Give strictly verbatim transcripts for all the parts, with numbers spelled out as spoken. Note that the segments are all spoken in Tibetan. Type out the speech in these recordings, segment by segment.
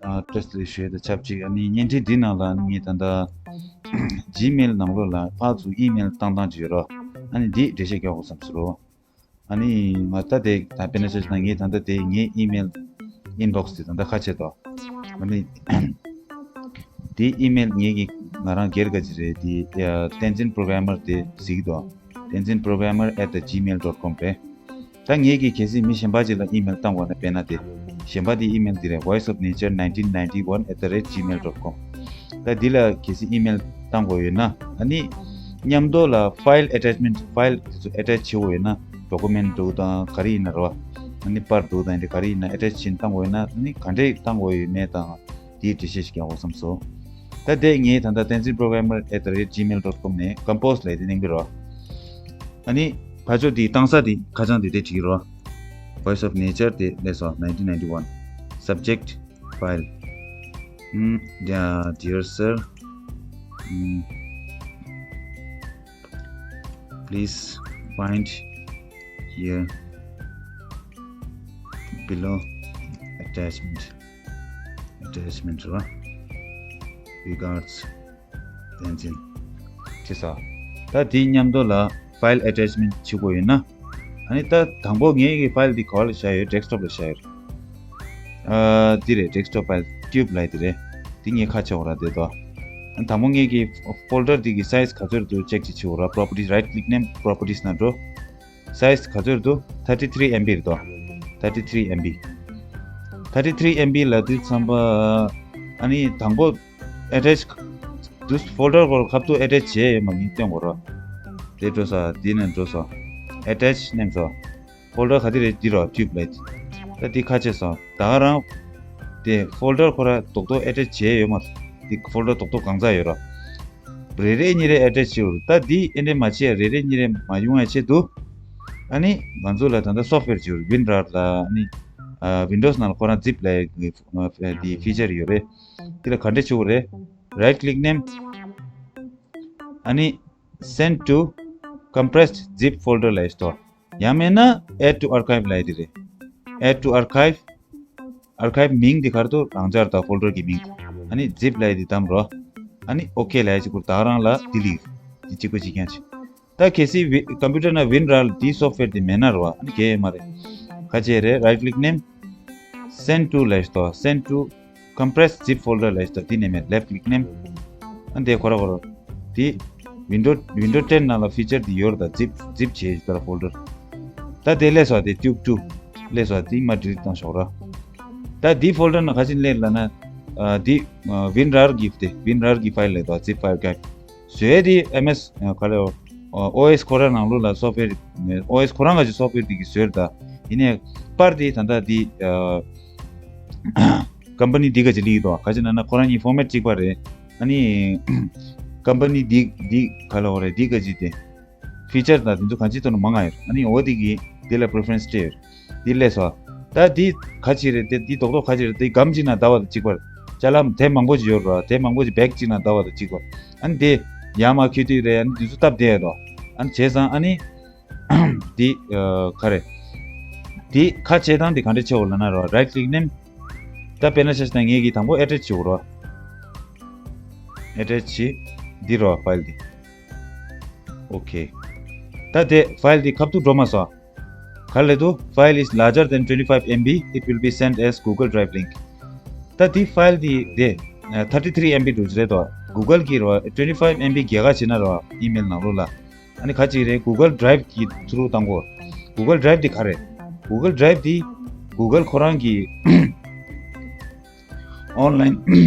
ཨ། བཀྲ་ཤིས་བདེ་ལེགས་ཞུ་ཡས་དང་ཆབས་ཅིག་ཨ་ནི་བརྙན་འཕྲིན་འདི་ནང་ལ་ངས་ད་ལྟ་Gmail་ནང་ལོགས་ལ་ཕར་ཚུར་ཨི་མེལ་བཏང་སྟངས་ཅིག་ཡོད་རོ། ཨ་ནི་འདི་འགྲེལ་བཤད་རྒྱག་དགོས་བསམ་སོང་རོ། ཨ་ནི་ང་ད་དེ་ད་དཔེར་ན་ཆ་བཞག་ན་ངས་ད་ལྟ་དེ་ངའི་ཨི་མེལ་ཨིན་བོག་སི་དེ་ད་ལྟ་ཁ་ཕྱེ་དོ། ཨ་ནི་དེ་ཨི་མེལ་ངེད་ཀྱི་ང་རང་སྒེར་ག་ཅི་རེད་དེ། ཨ། Tenzin Programmer དེ་གཟིགས་དོ། Tenzin Programmer at the gmail dot com རེད། ད་ངེད་ཀྱིས་གལ་སྲིད་མི་གཞན་པ་ཅིག་ལ་ཨི་མེལ་བཏང་དགོས་ན། དཔེར་ན་དེ་གཞན་པ་དེའི་ཨི་མེལ་འདི་རེད། Voice of Nature nineteen ninety-one at the rate gmail dot com ད་འདི་ལ་གལ་སྲིད་ཨི་མེལ་བཏང་དགོས་ཡོད་ན། ཨ་ནི་མཉམ་དུ་ལ་file attachment file དེ་ཚོ་ཨེ་ཊེཆ་བྱེད་དགོས་ཡོད་ན། ཌོ་ཀུ་མེན་འདུག་དང་ག་རེ་ཡིན་ན་རོ། ཨ་ནི་པར་འདུག་དང་དེ་ག་རེ་ཡིན་ན་ཨེ་ཊེཆ་བྱས་བཏང་དགོས་ཡོད་ན། ཨ་ནི་ག་འདྲས་བཏང་དགོས་ཡོད་མེད་དང་དེའི་འགྲེལ་བཤད་ཞིག་རྒྱག་དགོས་བསམ་སོང་། ད་དེ་ངས་ད་ལྟ་tenzin programmer at the rate gmail dot com ནས་compose ལས་དེ་གནང་གི་རོ། ཨ་ནི་ཕར་ཕྱོགས་དེའི་བཏང་ས་དེ་ཁ་བྱང་དེ་དེ་བྲིས་རོ། Voice of Nature དེ་སླེབས་སོང་། nineteen ninety-one subject file. Mm, yeah, dear sir, mm, please find here below attachment. Attachment རོ། Regards, Tenzin. ཅེས་སོ། ད་དེའི་མཉམ་དུ་ལ་file attachment བྱེད་དགོས་ཡོད་ན། ཨ་ནི་ད་དང་པོ་ངེད་ཀྱི་ཕའིལ་འདི་ག་བ་ལ་བཞག་ཡོད། ཌེ་སི་ཊོབ་ལ་བཞག་ཡོད། ཨ། འདི་རེད། ཌེ་སི་ཊོབ་ཕའིལ་ཊིའུབ་ལབ་ཡས་འདི་རེད། འདི་ངས་ཁ་ཕྱེ་འོ་ར་བསྡད་དོ། ཨ། དང་པོ་ངེད་ཀྱི་ཕོལ་ཌར་འདི་གི་སའིཛ་ག་ཚོད་འདུག་ཅེག་ཅིག་བྱེད་འོ་ར། པོ་རོ་པར་ཊིས། རའིཊ་ཀླིག་ནས་པོ་རོ་པར་ཊིས་ནང་འགྲོ། སའིཛ་ག་ཚོད་འདུག thirty three M B རེད་དོ། thirty three M B thirty three M B ལབ་དུས་ཙམ་པ། ཨ་ནི་དང་པོ་ཨེ་ཊེཆ་དུས་ཕོལ་ཌར་སྐོར་ཁ་ཐུག་ཨེ་ཊེཆ་བྱས་ཡོད་མ་ཡིན་སྟོན་དགོས་རོ། དེ་འགྲོ་ས་འདི་ནས་འགྲོ་སོང་། ཨེ་ཊེཆ་ནེམ་སོང་། ཕོལ་ཌར་ག་དེ་རེད། འདི་རོ། ཊིའུབ་ལའིཊ། ད་འདི་ཁ་ཕྱེ་སོང་། ད་ག་རང་དེ་ཕོལ་ཌར་ཁོ་ར་རྡོག་རྡོག་ཨེ་ཊེཆ་བྱས་ཡོད་མ་རེད། འདི་ཕོལ་ཌར་རྡོག་རྡོག་གང་ཚང་ཡོད་རོ། རེ་རེ་གཉིས་རེ་ཨེ་ཊེཆ་བྱེད་འོ་ར། ད་འདི་ཨེ་འདྲས་མ་བྱས། རེ་རེ་གཉིས་རེ་མ་ཡོང་ཡ་ཆེད་དུ། ཨ་ནི་ང་ཚོ་ལ་ད་ལྟ་སོཕ་ཝེར་བྱེད་འོ་ར། ཝིན་རར་ལ་ཨ་ནི་ཨ་ཝིན་ཌོས་ནང་ལ་ཁོ་རང་ཛིབ་ལབ་ཡས་འདི་ཕི་ཅར་ཡོད་རེད། འདི་ལ་ག་འདྲས་བྱེད་དགོས་རེད། རའིཊ་ཀླིག་ནེམ། ཨ་ནི་send to compressed zip folder ལབ་ཡས་དོ། ཡང་མིན་ན་add to archive ལབ་ཡས་འདི་རེད། add to archive archive མིང་འདི་ག་རེ་འདུག་རང་འཇགས་དང་ཕོལ་ཌར་གྱི་མིང་། ཨ་ནི་ཛིབ་ལབ་ཡས་འདི་བདམས་རོ། ཨ་ནི་ཨོ་ཁེ་ལབ་ཡས་ཅིག་བསྐུར། ད་ག་རང་ལ་ཌི་ལིཊ་འདི་གཅིག་པ་གཅིག་རྐྱང་བྱེད། ད་གལ་སྲིད་ཝི་ཀམ་པུ་ཊར་ནང་ཝིན་རར་འདི་སོཕ་ཝེར་འདི་མེད་ན་རོ། ཨ་ནི་གལ་ཡོད་མ་རེད། ག་བྱེད་རེད། རའིཊ་ཀླིག་ནེམ། send to ལབ་ཡས་དོ། send to compressed zip folder ལབ་ཡས་དོ། འདི་ནས་མེད། ལེཕཊ་ཀླིག་ནེམ། ཨ་འདི་ཁོ་ར་ཁོ་ར། འདི་ཝིན་ཌོ་ཝིན་ཌོ་ཊེན་ནང་ལ་ཕི་ཅར་འདི་ཡོད་རེད། ད་ཛིབ་ཛིབ་བྱས་ཡོད་ད་ཕོལ་ཌར། ད་དེ་སླེབས་སོང་། དེ་ཊིའུབ་ཊུ་སླེབས་སོང་། འདི་མར་ཌི་ལིཊ་བཏང་ཤོག་ར། ད་འདི་ཕོལ་ཌར་ནང་ག་ཅིག་སླེབས་ལབ་ན། ཨ་འདི་ཨ་ཝིན་རར་གྱི་དེ་ཝིན་རར་གྱི་ཕའིལ་ལབ་དོ། ཛིབ་ཕའིལ་ག་བཟོས་དེ་ཨེམ་ཨེས་ག་ལ་ཨོ་ཨེས་ཁོ་ར་ནང་ལོགས་ལ་སོཕ་ཝེར་ཨོ་ཨེས་ཁོ་རང་ག་ཅིག་སོཕ་ཝེར་འདི་གི་བཟོས་རེད། ད་ཡིན་ནའི་པར་འདི་ད་ལྟ་འདི་ཨ་ཀམ་པ་ནི་འདི་ག་ཅིག་སླེབས་ཀྱི་འདུག་ག་ཅི་ན་ན་ཁོ་རང་གཉིས་ཕོར་མེཊ་གཅིག་པ་རེད། ཨ་ནི་ཀམ་པ་ནི་འདི་འདི་ག་ལ་འོ་རེད། འདི་ག་ཅིག་དེ་ཕི་ཅར་དང་དེ་ཚོ་གང་ཅིའི་ཐོག་ནས་མང་ང་ཡོད། ཨ་ནི་འོ་འདི་གི་འདི་ལ་པི་རི་ཕེ་རེན་སི་སྤྲད་ཡོད། འདི་སླེབས་སོང་། ད་འདི་ག་ཅིག་རེད། དེ་འདི་རྡོག་རྡོག་ག་ཅིག་རེད། དེ་སྒམ་གཅིག་ནང་བསྡད་པ་དང་གཅིག་པ་རེད། ཅ་ལག་དེ་མང་པོ་ཅིག་ཡོད་རེད། དེ་མང་པོ་ཅིག་བེག་གཅིག་ནང་བསྡད་པ་དང་གཅིག་པ་རེད། ཨ་ནི་དེ་ཡར་མར་འཁྱེར་དུས་རེད། ཨ་ནི་འདི་ཚོ་སྟབས་བདེ་ཡོད་དོ། ཨ་ནི་བྱས་ཙང་ཨ་ནི་འདི་ཨ་ག་རེ། འདི་ཁ་ཕྱེ་སྟངས་འདི་ག་འདྲ་བྱེད་དགོས་ལབ་ན་རོ། རའིཊ་ཀླིག་ནེམ། ད་དཔེར་ན་ཆ་བཞག་ན་ངེད་ཀྱིས་དང་པོ་ཨེ་ཊེཆ་བྱེད་དགོས་རོ། ཨེ་ཊེཆ་བྱེད། འདི་རོ་ཕའིལ་འདི། ཨོ་ཁེ། ད་དེ་ཕའིལ་འདི་ཁ་ཐུག་འགྲོ་མ་སོང་། ག་ལབ་འདུག file is larger than twenty-five M B, it will be sent as Google Drive link. ད་དེ་ཕའིལ་འདི་དེ་ཨ་thirty three M B འགྲོ་གི་རེད་དོ། གུ་གལ་གྱིས་རོ་twenty five M B རྒྱལ་ཁ་བྱེད་ན་རོ་ཨི་མེལ་ནང་ལོགས་ལ། ཨ་ནི་ག་ཅིག་རེད། གུ་གལ་ཌི་རའིབ་གི་ཐུ་རུ་བཏང་གོ། གུ་གལ་ཌི་རའིབ་འདི་ག་རེད། གུ་གལ་ཌི་རའིབ་འདི་གུ་གལ་ཁོ་རང་གི་online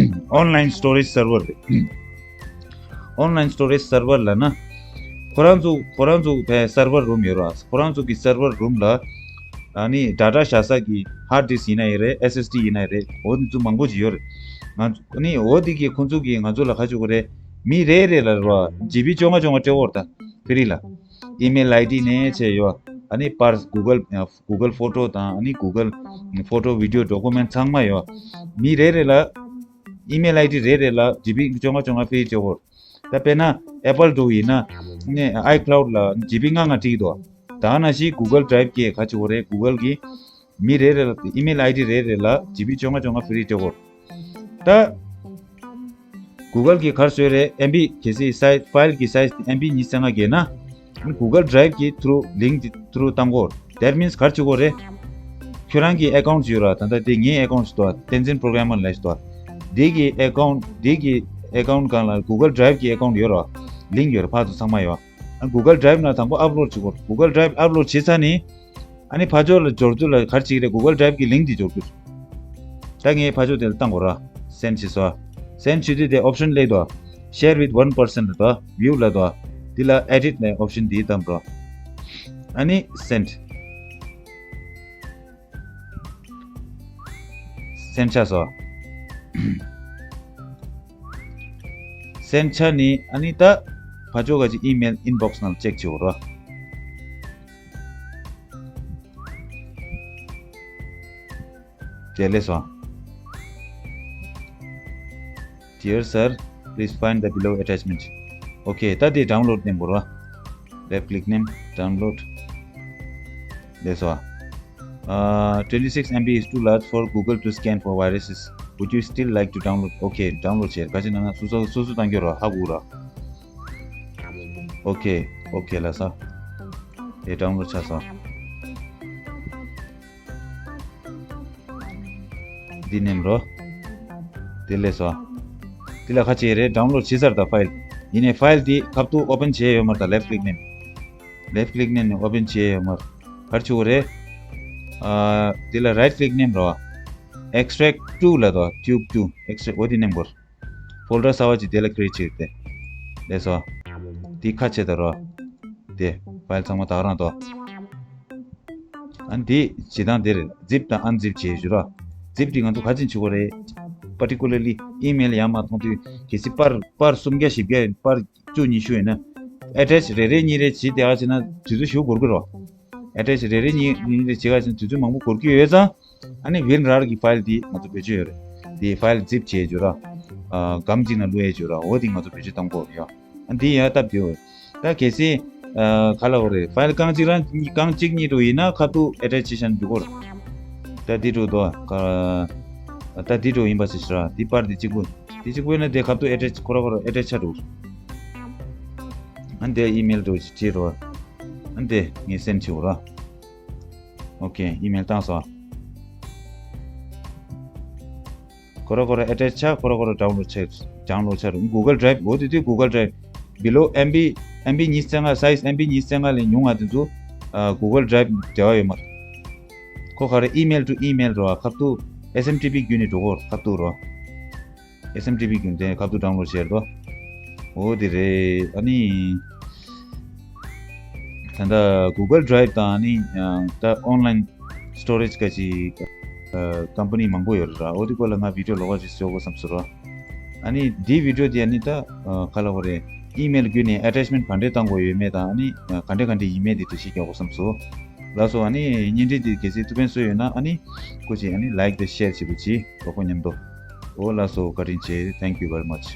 online storage server རེད། online storage server ལབ་ན་ཁོ་རང་ཚོ་ཁོ་རང་ཚོ་བའི་སར་ཝར་རུམ་ཡོད་ར། ཁོ་རང་ཚོ་གི་སར་ཝར་རུམ་ལ་ཨ་ནི་ཌེ་ཊ་བཞག་ས་གི་ཧར་ཌིསྐ་ཡིན་ན་ཡང་རེད། ཨེསི་ཨེསི་ཌི་ཡིན་ན་ཡང་རེད། འོ་འདི་ཚོ་མང་པོ་ཅིག་ཡོད་རེད། ང་ཚོ་ཨ་ནི་འོ་འདི་གི་ཁོང་ཚོ་གི་ང་ཚོ་ལ་ཁ་ཆུ་གི་རེད། མི་རེ་རེ་ལ་ར་ཇི་བི་བཅོ་ལྔ་བཅོ་ལྔ་སྤྲད་འོར་ད་ཕི་རི་ལ། ཨི་མེལ་ཨའི་ཌི་ནས་བྱས་ཡོད། ཨ་ནི་པར་གུ་གལ་གུ་གལ་ཕོ་ཊོ་དང་ཨ་ནི་གུ་གལ་ཕོ་ཊོ་བི་ཌི་ཡོ་ཌོ་ཀུ་མེན་ཊི་ཚང་མ་ཡོད། མི་རེ་རེ་ལ་ཨི་མེལ་ཨའི་ཌི་རེ་རེ་ལ་ཇི་བི་བཅོ་ལྔ་བཅོ་ལྔ་ཕི་རི་སྤྲད་འོར། ད་དཔེར་ན་ཨེ་པལ་འགྲོ་ཡིན་ན་ནས་ཨའི་ཀླའུ་ཌི་ལ་ཇི་བི་ལྔ་ལྔ་སྤྲད་ཀྱི་འདུག་ད་ནང་བཞིན་གུ་གལ་ཌི་རའིབ་ཀྱི་ཁ་ཆུ་གི་རེད། གུ་གལ་གི་མི་རེ་རེ་ལ་ཨི་མེལ་ཨའི་ཌི་རེ་རེ་ལ་ཇི་བི་བཅོ་ལྔ་བཅོ་ལྔ་ཕི་རི་སྤྲད་འོར། ད་Google་གི་གར་སོས་རེད། ཨེམ་བི་གལ་སྲིད་སའི་ཕའིལ་གི་སའིཛ་ཨེམ་བི་ཉི་ཤུ་རྩ་ལྔ་བརྒལ་ན། Google Drive་གི་through link་དེ་through་བཏང་གོ། That means་གར་བྱེད་གོ་རེད། ཁྱོད་རང་གི་ཨེ་ཀའུནཊ་ཡོད་ར། ད་ལྟ་དེ་ངའི་ཨེ་ཀའུནཊ་ཞིག་འདུག Tenzin Programmer་ལབ་ཞིག་འདུག་དེ་གི་ཨེ་ཀའུནཊ་དེ་གི་ཨེ་ཀའུནཊ་སྒང་ལ་Google Drive་གི་ཨེ་ཀའུནཊ་ཡོད་ར། ལིང་ཡོད་ར། ཕར་ཚུར་ཚང་མ་ཡོད། Google Drive་ནང་དང་པོ་ཨབ་ལོཌ་བྱེད་དགོས། Google Drive་ཨབ་ལོཌ་བྱས་ཚར་ནི། ཨ་ནི་ཕར་ཕྱོགས་ལ་འབྱོར་དུས་ལ་ག་རེ་བྱེད་ཀྱི་རེད། Google Drive་གི་ལིང་འདི་འབྱོར་དུས། ད་ངས་ཕར་ཕྱོགས་དེ་ལ་བཏང་དགོས་ར། སེནཌ་བྱས་སོ། སེནཌ་བྱེད་དུས་དེ་ཨོབ་ཤན་སླེབས་འདུག Share with one person་ལབ་འདུག View་ལབ་འདུག་འདི་ལ་ཨེ་ཌིཊ་ལབ་ཨོབ་ཤན་འདི་བདམས་རོགས། ཨ་ནི་སེནཌ། སེནཌ་ཆགས་སོ། སེནཌ་ཆགས་ནི་ཨ་ནི་ད་ཕར་ཕྱོགས་ག་ཅིག་ཨི་མེལ་ཨིན་བོག་སི་ནང་ལ་ཅེག་བྱེད་དགོས་རོགས། དེ་ལས་སོ། Dear sir, please find the below attachment. Okay, ད་དེ་ཌའུན་ལོཌ་མནན་དགོས་རོགས། Left click མནན། Download. ལས་སོ། Uh, twenty-six M B is too large for Google to scan for viruses. Would you still like to download? Okay, ཌའུན་ལོཌ་བྱས། ག་ཅིག་ནང་ན་སོ་སོ་སོ་སོ་བཏང་རྒྱུ་རོགས། ཧ་གོ་རོགས། Okay, okay་ལབ་སོ། དེ་ཌའུན་ལོཌ་ཆགས་སོ། འདི་མནན་རོགས། དེ་ལས་སོ། དེ་ལ་ཁ་ཕྱེ་རེད། ཌའུན་ལོཌ་བྱས་ཚར་ད་ཕའིལ། ཡིན་ནའི་ཕའིལ་འདི་ཁ་ཐུག་ཨོ་པན་བྱས་ཡོད་མ་རེད། ད་ལེཕ་ཀླིག་མནན། ལེཕ་ཀླིག་མནན་ནས་ཨོ་པན་བྱས་ཡོད་མ་རེད། ག་རེ་བྱེད་དགོས་རེད། ཨ། དེ་ལ་རའིཊ་ཀླིག་མནན་རོགས། Extract to་ལབ་འདུག Tube to extract། འོ་དེ་མནན་དགོས། ཕོལ་ཌར་གསར་པ་ཅིག་དེ་ལ་ཀྲི་ཨེཊ་བྱེད་དེ། ལས་སོ། དེ་ཁ་ཕྱེ་ད་རོགས། དེ་ཕའིལ་ཚང་མ་དག་རང་འདུག་ཨ་ནི་དེ་བྱེད་སྟངས་དེ་རེད། ཛིབ་དང་ཨན་ཛིབ་བྱེད་རྒྱུ་ར། ཛིབ་དེ་ང་ཚོ་ག་ཅིག་བྱེད་དགོས་རེད། པར་ཊི་ཀུ་ལར་ལི་ཨི་མེལ་ཡར་མར་གཏོང་དུས་གལ་སྲིད་པར་པར་སུམ་བརྒྱ་བཞི་བརྒྱ་པར་བཅུ་ཉི་ཤུ་ཡོད་ན། ཨེ་ཊེཆ་རེ་རེ་གཉིས་རེ་བྱེད་དེ་ག་བྱེད་ན་དུས་ཚོད་ཞེ་པོ་འགོར་གི་རོ། ཨེ་ཊེཆ་རེ་རེ་གཉིས་གཉིས་རེ་བྱེད་ག་བྱེད་ན་དུས་ཚོད་མང་པོ་འགོར་གི་ཡོད་ཙང་། ཨ་ནི་ཝིན་རར་གྱི་ཕའིལ་འདི་ང་ཚོ་བེད་སྤྱོད་ཡོད་རེད། དེ་ཕའིལ་ཛིབ་བྱེད་རྒྱུ་ར། ཨ། སྒམ་གཅིག་ནང་བླུག་ཡས་རྒྱུ་ར། འོ་དེ་ང་ཚོ་བེད་སྤྱོད་གཏོང་གི་ཡོད། ཨ། འདི་ཡང་སྟབས་བདེ་བོ། ད་གལ་སྲིད། ཨ། ག་ལབ་དགོས་རེད། ཕའིལ་རྐང་གཅིག་རང་རྐང་གཅིག་གཉིས་འདྲ་ཡིན་ན་ཁ་ཐུག་ཨེ་ཊེཆ་བྱས་ཤག་འགྲོ་གི་རེད། ད་འདི་འདྲ་འདུག་ད་འདི་འདྲ་ཡིན་པ་ཞིག་ར། འདི་པར་འདི་གཅིག་པུ། འདི་གཅིག་པུ་ཡིན་ན་དེ་ཁ་ཐུག་ཨེ་ཊེཆ་ཁོ་ར་ཁོ་ར་ཨེ་ཊེཆ་ཆགས་འགྲོ་གི་རེད། ཨ་འདི་ཨི་མེལ་འདྲ་ཞིག་བྲིས་རོགས། ཨ་འདི་ངས་སེནཌ་བྱེད་དགོས་ར། ཨོ་ཁེ། ཨི་མེལ་བཏང་སོང་། ཁོ་ར་ཁོ་ར་ཨེ་ཊེཆ་ཆགས། ཁོ་ར་ཁོ་ར་ཌའུན་ལོཌ་ཆགས། ཌའུན་ལོཌ་ཆགས་རུང་གུ་གལ་ཌ་རའིབ། འོ་དེ་དུས་གུ་གལ་ཌ་རའིབ། བྷི་ལོ་ཨེམ་བི་ཨེམ་བི་ཉི་ཤུ་རྩ་ལྔ། སའིཛ་ཨེམ་བི་ཉི་ཤུ་རྩ་ལྔ་ལས་ཉུང་བ་དེ་ཚོ་ཨ་གུ་གལ་ཌ་རའིབ་འབྲེལ་བ་ཡོད་མ་རེད། ཁོ་ག་རེ་ཨི་མེལ་ཊུ་ཨི་མེལ་རོ། ཁ་ཐུག་ཨེས་ཨེམ་ཊི་པི་བརྒྱུད་ནས་འགྲོ་གོ། ཁ་ཐུག་རོ། ཨེས་ཨེམ་ཊི་པི་བརྒྱུད་དེ་ཁ་ཐུག་ཌའུན་ལོཌ་བྱས་རེད་དོ། འོ་དེ་རེད། ཨ་ནི། ད་ལྟ་གུ་གལ་ཌ་རའིབ་དང་ཨ་ནི་ཡང་ད་ཨོན་ལའིན་སི་ཊོ་རེཇ་ག་ཅིག་ཨ་ཀམ་པ་ནི་མང་པོ་ཡོད་རེད་ར། འོ་དེ་སྐོར་ལ་ང་བི་ཌི་ཡོ་ལོགས་ཀ་ཅིག་བཟོ་དགོས་བསམ་སོང་ར། ཨ་ནི་འདིའི་བི་ཌི་ཡོ་དེ་ཨ་ནི་ད་ཨ་ག་ལབ་དགོས་རེད། ཨི་མེལ་བརྒྱུད་ནས་ཨེ་ཊེཆ་མེནཊ་ག་འདྲས་བཏང་དགོས་ཡོད་མེད་དང་། ཨ་ནི་ག་འདྲས་ག་འདྲས་ཡིན་མེད་དེ་འགྲེལ་བཤད་རྒྱག་དགོས་བསམ་སོང་། ལགས་སོ། ཨ་ནི་བརྙན་འཕྲིན་དེ་གལ་སྲིད་ཐུགས་ཕན་གསོས་ཡོད་ན་ཨ་ནི་སྐུ་མཁྱེན་ཨ་ནི་ལའིཀ་དང་ཤེར་བྱེད་རོགས་གྱིས། གྲོགས་པོ་མཉམ་དུ། འོ་ལགས་སོ། བཀའ་དྲིན་ཆེ། Thank you very much.